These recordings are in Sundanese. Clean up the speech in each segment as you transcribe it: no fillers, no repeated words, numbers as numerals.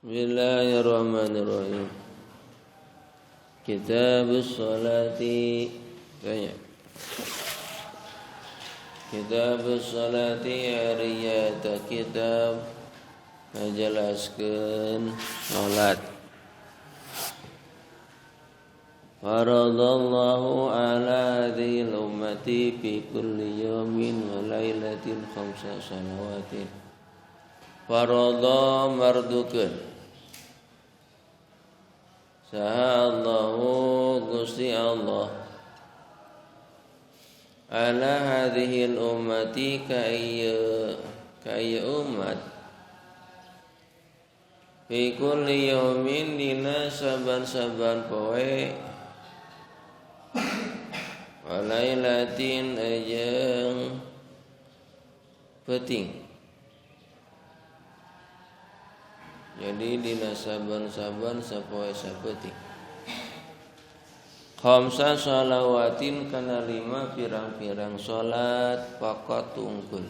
Bismillahirrahmanirrahim. Kitabus Sholati. Tanya. Kitabus Sholati ariyata kitab ngajelaskeun salat. Faradallahu ala hadhil ummati fi kulli yawmin wa lailatin khamsa salawatin. Farada mardukeun saha Allahu Gusti Allah ala hadhil ummati ka ieu umat fi kulli yawmin dina saban-saban poe wa lailatin jeung peuting. Jadi dina saban-saban sapoe sapeuting. Khamsa shalawatin kana lima pirang-pirang salat pokok tungkul.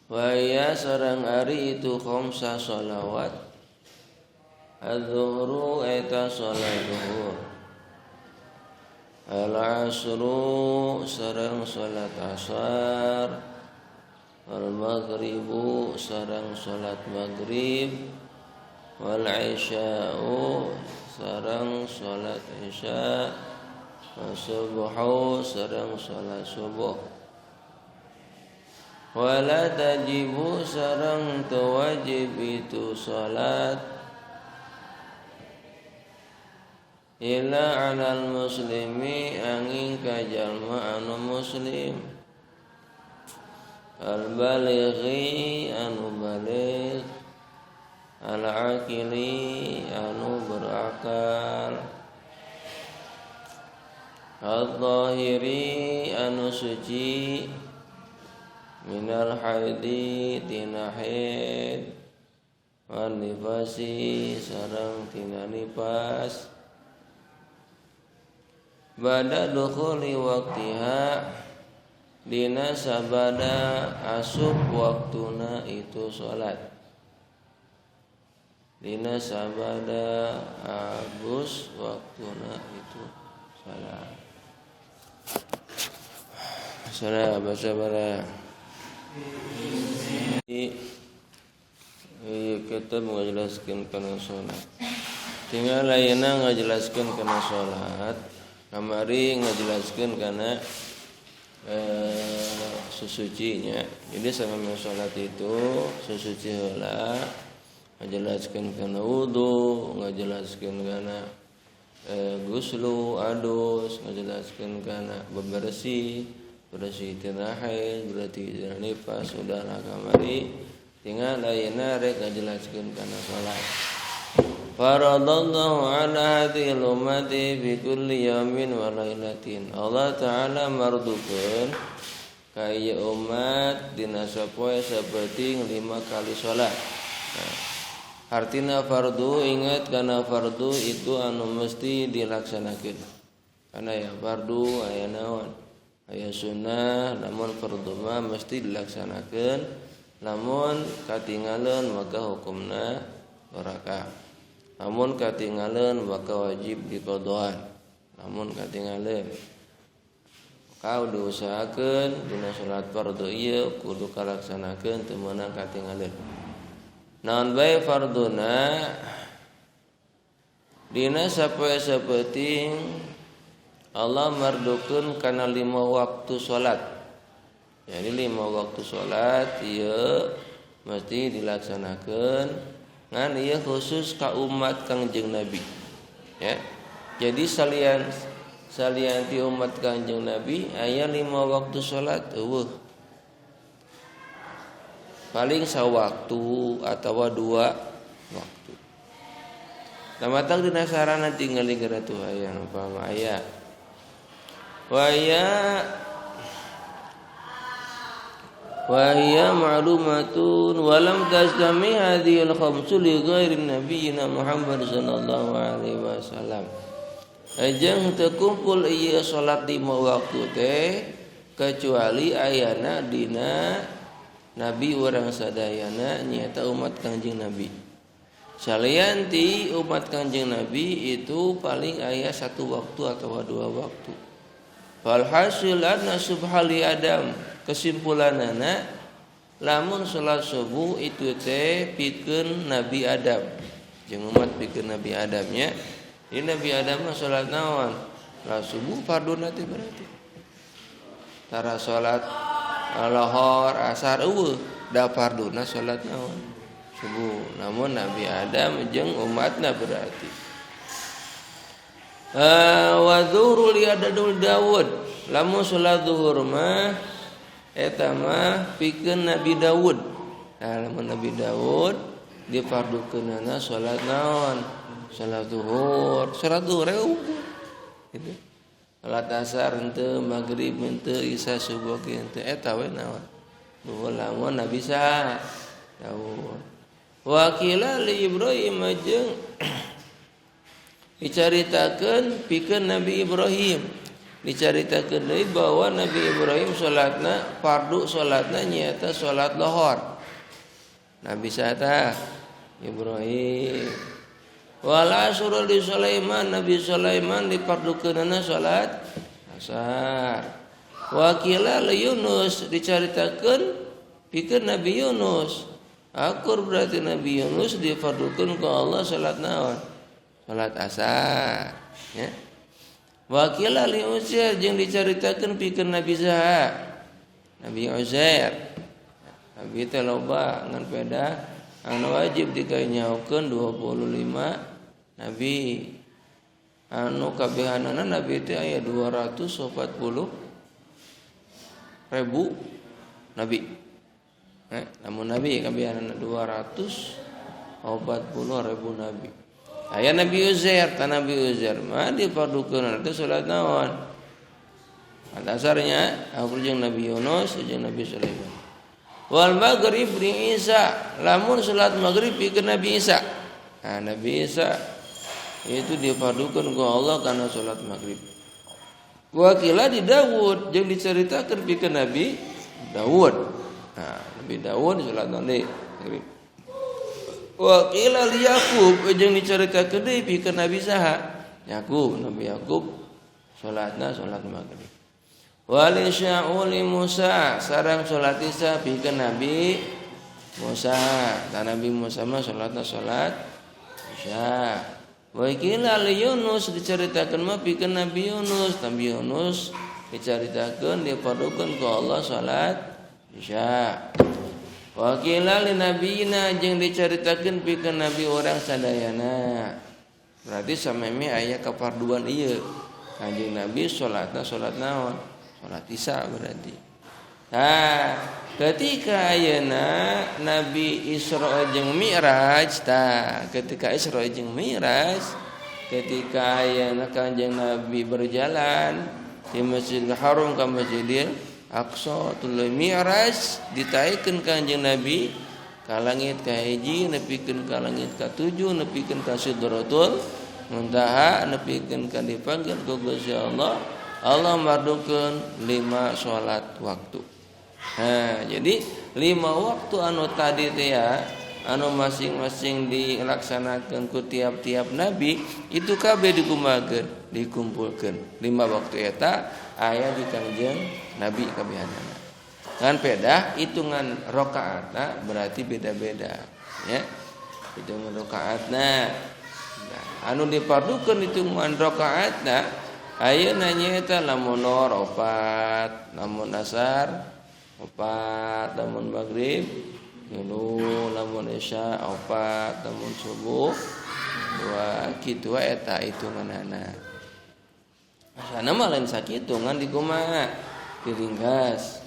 Wa ya sareng ari itu khamsa shalawat. Az-zuhru eta salat zuhur. Al-asru sareng salat asar. Al-maghribu sareng salat maghrib, wal isya'u sareng salat isya, was-subhu sareng salat subuh. Wala tajibu sareng wajib itu salat illa 'alal muslimi angin ka jalma anu muslim. Al-balighi anu baligh, al-aqili anu berakal, al-zahiri anu suci minal haidi tina haid, wan nifasi sareng tina nifas. Bada dukhuli waqtiha dina sabada asup waktuna itu salat. Dina sabada abus waktuna itu salat. Salah bahasa bara. Kita menjelaskan kana salat. Tinggal lainna ngajelaskeun kana salat, kamari ngajelaskeun kana sesucinya. Jadi sama sholat itu sesuci heula, ngajelaskeun kana wudu, ngajelaskeun kana guslu, adus, ngajelaskeun kana bebersih, bersih tina haid, berarti tina nifas, sudahlah kamari. Tinggal ayeuna rek ngajelaskeun kana salat. Faradallahu ala hadhil ummati fi kulli yawmin wa lailatin. Allah Ta'ala mardukeun ka ieu umat dina sapoe sapeuting 5 kali salat. Nah, artina fardu, ingat kana fardu itu anu mesti dilaksanakeun. Karena ya fardu aya naon? Aya sunnah, namun fardu mah mesti dilaksanakeun. Lamun katingaleun maka hukumna doraka. Namun katingaleun maka wajib diqadhaan. Namun katingaleun kau diusahakeun dina salat fardu ieu kudu kalaksanakeun teu meunang katingaleun. Naon bae farduna dina sapoe sapeuting Allah mardukeun kana 5 waktu salat. Jadi 5 waktu salat ieu mesti dilaksanakeun. Ngan ieu khusus ka umat Kangjeng Nabi. Ya. Jadi salian ti umat Kangjeng Nabi aya 5 waktu salat eueuh. Paling sawaktu atawa 2 waktu. Nah matak dina sarana tinggal geura tuh aya umpama aya. Wa ya wa hiya ma'lumatun wa lam tastami hadhil khamsu li ghairi nabiyyina Muhammad sallallahu alaihi wasallam. Ajeng teu kumpul ieu salat 5 waktu teh kecuali ayana dina Nabi urang sadayana nyaeta umat Kangjeng Nabi. Salian ti umat Kangjeng Nabi itu paling aya satu waktu atau dua waktu. Falhasil anna subhali Adam, kesimpulanana lamun salat subuh itu teh pikeun Nabi Adam. Jeung umat pikeun Nabi Adamnya. Ini Nabi Adam mah salat naon? Salat subuh farduna teh berarti. Tara salat lohor, asar eueuh, da farduna salat naon? Subuh. Namun Nabi Adam jeung umatna berarti. Wa zuhru li adadul Daud. Lamun salat zuhur mah eta mah pikeun Nabi Daud. Nah, lamun Nabi Daud difardukeunana salat naon? Salat zuhur. Salat zuhur eueuh. Gitu. Salat asar henteu, maghrib henteu, isya subuh ge henteu, eta we naon? Zuhur lamun Nabi saha? Daud. Wakila li Ibrahim jeung dicaritakeun pikeun Nabi Ibrahim. Dicaritakeun deui bahwa Nabi Ibrahim salatna fardu salatna nyaeta salat lohor. Nabi saha Ibrahim. Wal asru li Sulaiman, Nabi Sulaiman difardukeunana salat asar. Wakila li Yunus dicaritakeun pikeun Nabi Yunus. Akur berarti Nabi Yunus difardukeun ku Allah salat naon? Salat asar, ya. Wakila li Uzair jeung dicaritakeun pikeun Nabi saha? Nabi Uzair. Nabi teh loba ngan peda anu wajib dikanyaokeun 25 nabi. Anu kabehanana nabi teh aya 240 ribu nabi. Namun nabi kabehanana 240 ribu nabi. Aya Nabi Uzair, ta Nabi Uzair mah difardukeun teh salat naon? Dasarnya aku jeung Nabi Yunus jeung Nabi Sulaiman. Wal maghrib li Isa, lamun salat maghrib pikeun Nabi Isa. Nah, Nabi Isa itu difardukeun ku Allah karena salat maghrib. Wakila di Dawud jeung diceritakeun pikeun Nabi Dawud. Nah, Nabi Dawud salat maghrib. Wakila li Yakub jeung dicaritakeun deui pikeun Nabi saha? Yakub, Nabi Yakub salatna salat maghrib. Wali Sya'uli Musa sareng salat Isya pikeun Nabi Musa. Ta Nabi Musa mah salatna salat Isya. Wakila li Yunus dicaritakeun mah pikeun Nabi Yunus. Nabi Yunus dicaritakeun difardukeun ku Allah salat Isya. Wakila li nabiyina jeung dicaritakeun pikeun nabi urang sadayana. Berarti sameme aya kafarduan ieu. Kanjeng Nabi salatna salat naon? Salat Isya berarti. Nah, ketika ayeuna Nabi Isra jeung Mi'raj, tah ketika Isra jeung Mi'raj, ketika ayeuna Kanjeng Nabi berjalan di Masjidil Haram ka Masjidil Aqsa tuluy Mi'raj ditaikeun Kanjeng Nabi ka langit ka hiji nepikeun ka langit ka tujuh nepikeun ka Sidratul Muntaha nepikeun ka dipanggil ku Gusti Allah. Allah mardukeun 5 salat waktu. Nah, jadi 5 waktu anu tadi teh ya, anu masing-masing dilaksanakeun ku tiap-tiap nabi itu kabeh dikumakeun, dikumpulkeun. 5 waktu eta aya di Kangjeng Nabi kabehanana. Ngan pedah hitungan rakaatna berarti beda-beda ya. Hitungan rakaatna. Nah, anu dipardukeun hitungan rakaatna ayeuna nyaeta lamun lohor 4, lamun asar 4, lamun maghrib 3, lamun isya 4, lamun subuh 2, kitu eta hitunganana. Asana mah lain sakitu ngan dikumaha diringkas.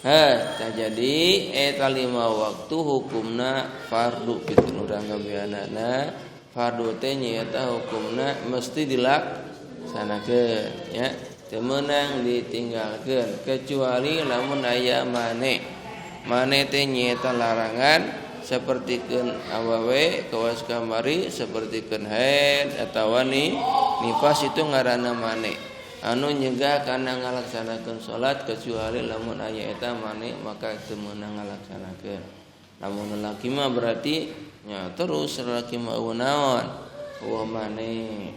Heh, tah jadi eta 5 waktu hukumna fardu pikeun urang kabehanana. Fardu teh nyaeta hukumna mesti dilaksanakeun ya, teu meunang ditinggalkeun kecuali lamun aya mane. Mane teh nyaeta larangan sapertikeun awewe kawas kamari sapertikeun haid atawa nifas itu ngaranna mane. anu nyegah kana ngalaksanakeun salat kecuali lamun aya eta mani maka teu meunang ngalaksanakeun. Lamun lalaki mah berarti nya terus lalaki mah eueuh naon? Eueuh mani.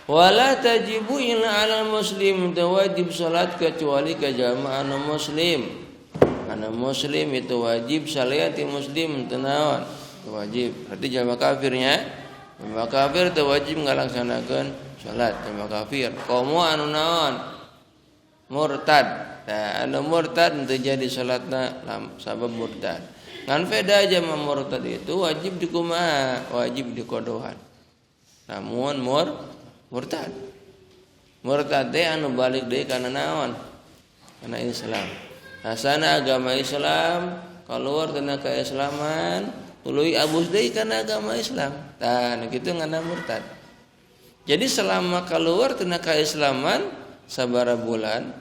Wala tajibu illa 'alal muslim, teu wajib salat kecuali ka jalma anu muslim. Anu muslim itu wajib saliyati muslim teu naon? Teu wajib. Berarti jalma kafirnya, jalma kafir teu wajib ngalaksanakeun salat, jalma kafir. Komo anu naon? Murtad. Nah, anu murtad teu jadi salatna sabab murtad. Ngan beda jalma murtad itu wajib dikumaha? Wajib dikodohan. Namun murtad. Murtad teh anu balik deui kana naon? Kana Islam. Asana agama Islam, keluar tina keislaman, tuluy abus deui kana agama Islam. Tah, nu kitu ngaranna murtad. Jadi selama keluar tina keislaman sabaraha bulan,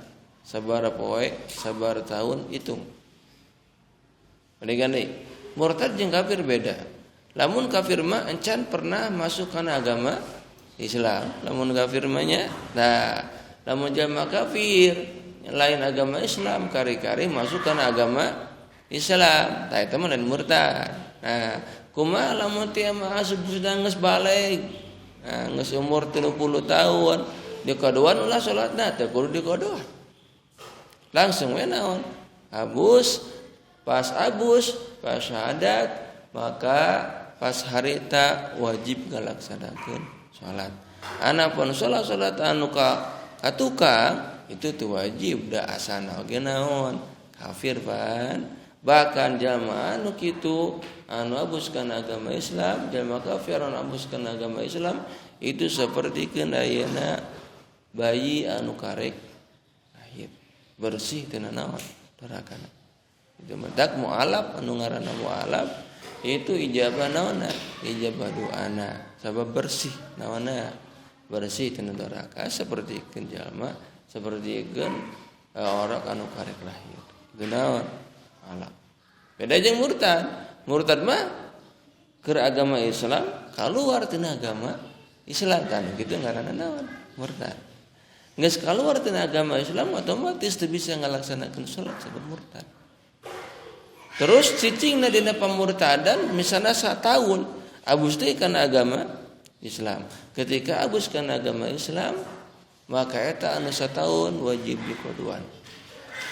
sabaraha poe, sabaraha tahun hitung. Mendingan deui. Murtad jeung kafir beda. Lamun kafir mah encan pernah masuk kana agama Islam. Lamun kafir mah nya, nah, lamun jalma kafir lain agama Islam kari-kari masuk kana agama Islam, tah eta mah lain murtad. Nah, kumaha lamun teu mah asup sudah geus baleg. Nah, geus umur 30 tahun, dikodoan ulah salatna teu kudu dikodoan. Langsung we naon? Abus, pas abus, pas syahadat, maka pas harita wajib ngalaksanakeun salat. Anapun salat-salat anu ka katukang itu tuh wajib da asana oge naon kafir pan. Bahkan jalma anu kitu anu abus kana agama Islam, jalma kafir anu abus kana agama Islam itu seperti ayeuna bayi anu karek lahir bersih tina naon dorakana. Itu mentak mualaf anu ngaranna mualaf itu ijabah naonna, ijabah doana sabab bersih naonna, bersih tina doraka seperti jalma seperti orang anu karek lahir. Itu naon? Alaf. Beda jeung murtad. Murtad mah keur agama Islam keluar tina agama Islam kan kitu ngaranna naon? Murtad. Geus keluar tina agama Islam otomatis teu bisa ngalaksanakeun salat sabab murtad. Terus cicingna dina pamurtadan misalna satahun abus teh kana agama Islam. Ketika abus kana agama Islam maka eta anu satahun wajib dikodoan.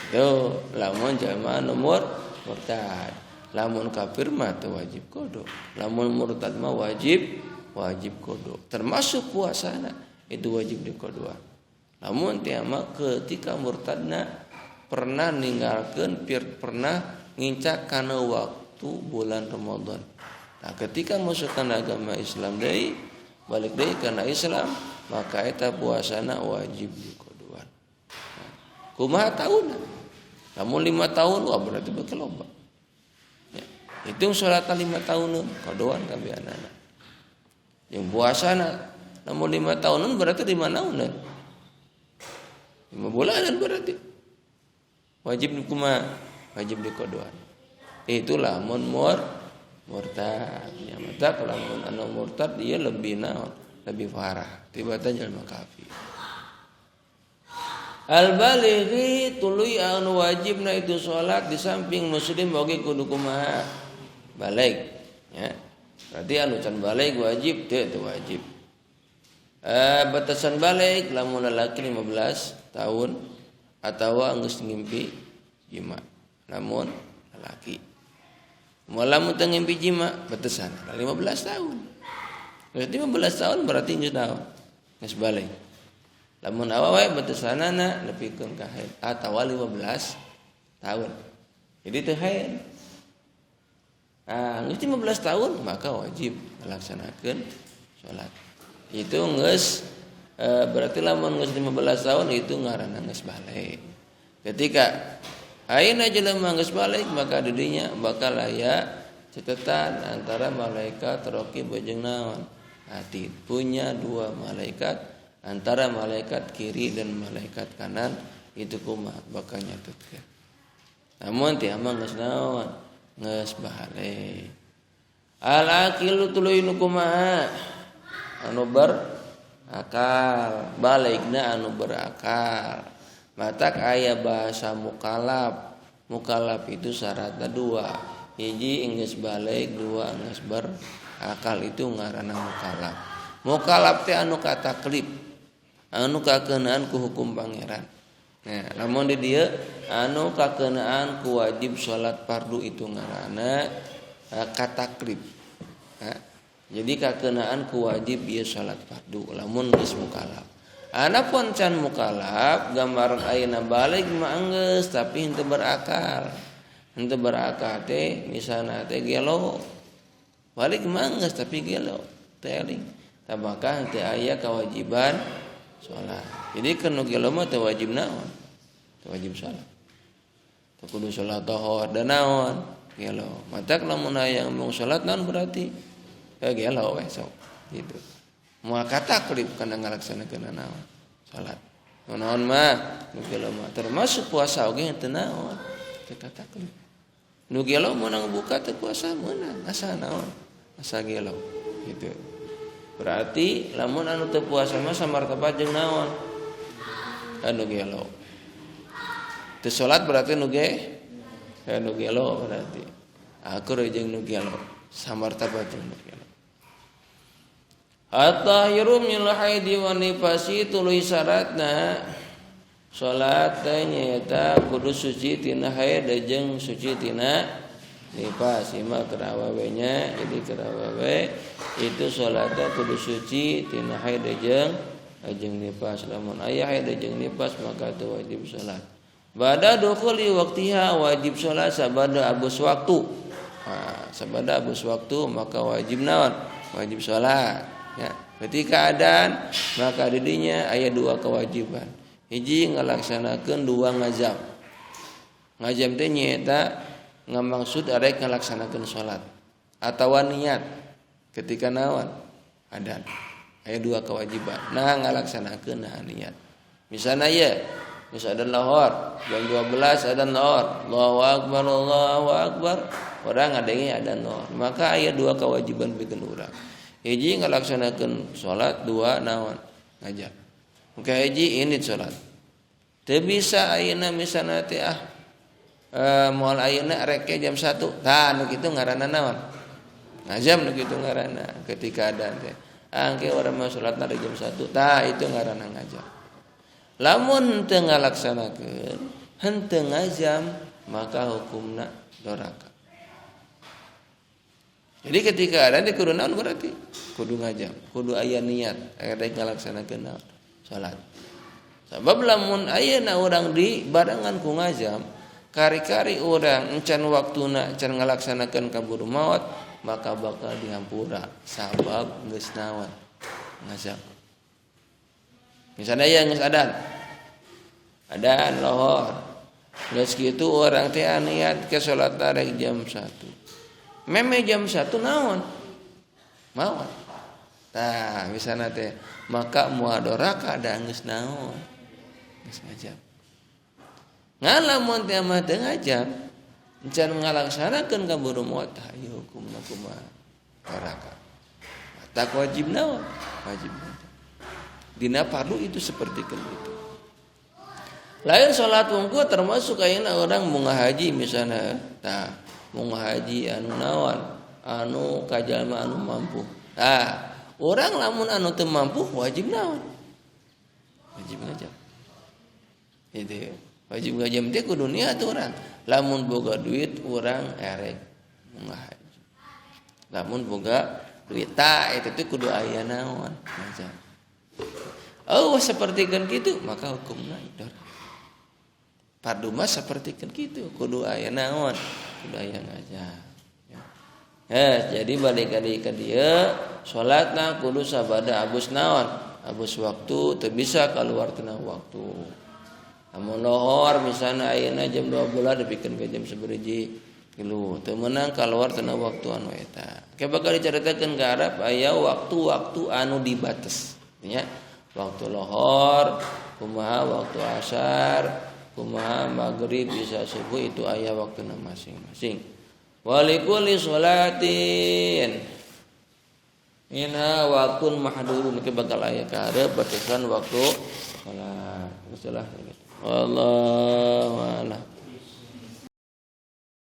Tuh, lamun jalma anu murtad. Lamun kafir mah teu wajib kodo. Lamun murtad mah wajib kodo. Termasuk puasana itu wajib dikodoan. Lamun teh mah ketika murtadna pernah ninggalkeun pernah ngincak kana waktu bulan Ramadan. Nah, ketika masuk kana agama Islam deui, balik deui kana Islam, maka eta puasana wajib dikodoan. Nah, kumaha taunna? Lamun 5 tahun wah berarti beuki loba. Ya, hitung salat 5 tahun kodoan kabehanana. Jeung puasana lamun 5 tahunan berarti 5 naunan. 5 bulanan berarti. Wajib kumaha? Wajib dikodoan. Itulah mun murtad. Ya mata lamun anu murtad dia lebih naon? Lebih parah tibatan jalma kafir. Al balighi tuluy anu wajibna itu salat di samping muslim oge kudu kumaha? Balig ya. Berarti anu can balig wajib teu teu wajib. Batasan balig lamun lalaki 15 tahun atawa geus ngimpi jima. Lamun lalaki. Lamun teu ngimpi jima batasan 15 tahun. Geus 15 tahun berarti geus naon? Geus balig. Lamun awewe batasanana nepikeun ka haid atawa 15 tahun. Jadi teu haid. Ah, geus 15 tahun maka wajib melaksanakeun salat. Itu geus berarti lamun geus 15 tahun itu ngaranna geus balig. Ketika ayeuna jelema geus balig maka didinya bakal aya catatan antara malaikat raqib jeung naon? Atid. Punya 2 malaikat, antara malaikat kiri dan malaikat kanan itu kumaha bakal nyatetkeun. Namun teh mah geus naon? Geus balig. Al aqilu tuluy nu kumaha? Anu Akal. Baligna anu berakal. Matak aya bahasa mukalaf. Mukalaf itu syaratna dua. Hiji geus balig, dua geus berakal, itu ngaranna mukalaf. Mukalaf teh anu kataklif, anu kakeunaan ku hukum pangeran. Nah, lamun di dieu anu kakeunaan ku wajib salat fardu itu ngaranna kataklif. Nah, jadi kakeunaan ku wajib ieu salat fardu lamun geus mukalaf. Anapun can mukalaf gambaran ayeuna balig mah geus tapi henteu berakal. Henteu berakal teh misalna teh gelo. Balig mah geus tapi gelo, teu eling. Tabakah teu aya kewajiban salat. Jadi keur nu gelo mah teu wajib naon? Teu wajib salat. Teu kudu salat tohor da naon? Gelo. Matak lamun aya ngomong salat naon berarti? Gelo we sok gitu. Moal kataklif kana ngalaksanakeun naon? Salat. Naon mah nu gelo mah termasuk puasa oge teu naon? Teu kataklif. Nu gelo meunang buka teu puasa meunang asa naon? Asa gelo gitu. Berarti lamun anu teu puasa mah samartabat jeung naon? Anu gelo. Teu salat berarti nu ge anu gelo berarti. Akur jeung nu gelo, samartabat jeung nu gelo. At-tahiru minal haidi wan nifasi tuluy syaratna salat teh nyaeta kudu suci tina haid jeung suci tina nifas. Ima keur awewe nya, jadi keur awewe itu salatna kudu suci tina haid jeung nifas. Lamun aya haid jeung nifas maka teu wajib salat. Bada dukhuli waqtiha wajib salat sabada abus waktu. Nah, sabada abus waktu maka wajib naon? Wajib salat. Ya, ketika adan maka didinya aya dua kewajiban. Hiji ngalaksanakeun dua ngazam. Ngazam teh nyaeta ngamaksud arek ngalaksanakeun salat atawa niat ketika naon? Adan. Aya dua kewajiban. Nah ngalaksanakeun nah niat. Misalna ye, geus adan lohor, jam 12 adan lohor. Allahu akbar, Allahu akbar. Urang ngadenge adan lohor. Maka aya dua kewajiban pikeun urang. Hiji ngalaksanakeun salat, dua naon? Ngajak. Maka hiji ini salat. Teu bisa ayeuna misalna teh moal ayeuna rek jam 1. Tah nu kitu ngaranna naon? Ngajam nu kitu ngaranna ketika adan teh. Angke urang mah salatna di jam 1. Tah itu ngaranna ngajam. Lamun teu ngalaksanakeun, henteu ngajam, maka hukumna doraka. Jadi ketika ada di kudu naon berarti kudu ngajam, kudu aya niat rek ngalaksanakeun naon? Salat. Sabab lamun ayeuna urang di barengan ku ngajam, kari-kari urang encan waktuna encan ngalaksanakeun kaburu maot, maka bakal dihampura sabab geus naon? Ngajam. Misalnya ya geus adan. Adan lohor. Geus kitu urang teh niat ke salat rek jam 1. Meme jam 1 naon? Maot. Tah misalna teh maka moal doraka da geus naon? Geus ngajam. Ngalamun teh mah teu ngajam, encan ngalaksanakeun kaburu maot, ieu hukumna kumaha? Doraka. Tak wajib naon? Wajib ngajam. Dina fardu itu seperti itu. Lain salat wungkul termasuk ayeuna orang munggah haji misalna. Tah, munggah haji anu naon? Anu kajalma anu mampu. Tah, orang lamun anu teu mampu wajib naon? Wajib ngajam. Itu wajib ngajam teh kudu niat urang. Lamun boga duit urang erek munggah haji. Lamun boga duit tah eta teh kudu aya naon? Ngajam. Oh sapertikeun kitu maka hukumna doraka. Fardu mah sapertikeun kitu kudu aya naon? Kudu aya ngajam. Ya. Jadi balik ka dieu salatna kudu sabada abus naon? Abus waktu teu bisa kaluar tina waktu. Lamun lohor misalna ayeuna jam 12 dipikeun ka jam 1 tilu teu meunang kaluar tina waktu anu eta. Ke bakal dicaritakeun ka Arab aya waktu-waktu anu dibates nya. Waktu lohor, kumaha waktu asar, kumaha maghrib bisa subuh itu aya waktuna masing-masing. Walikulli sholatin Minha waktun mahdudun ke bakal aya ka hareup batasan waktu salat. Geus lah. Wallahu a'lam.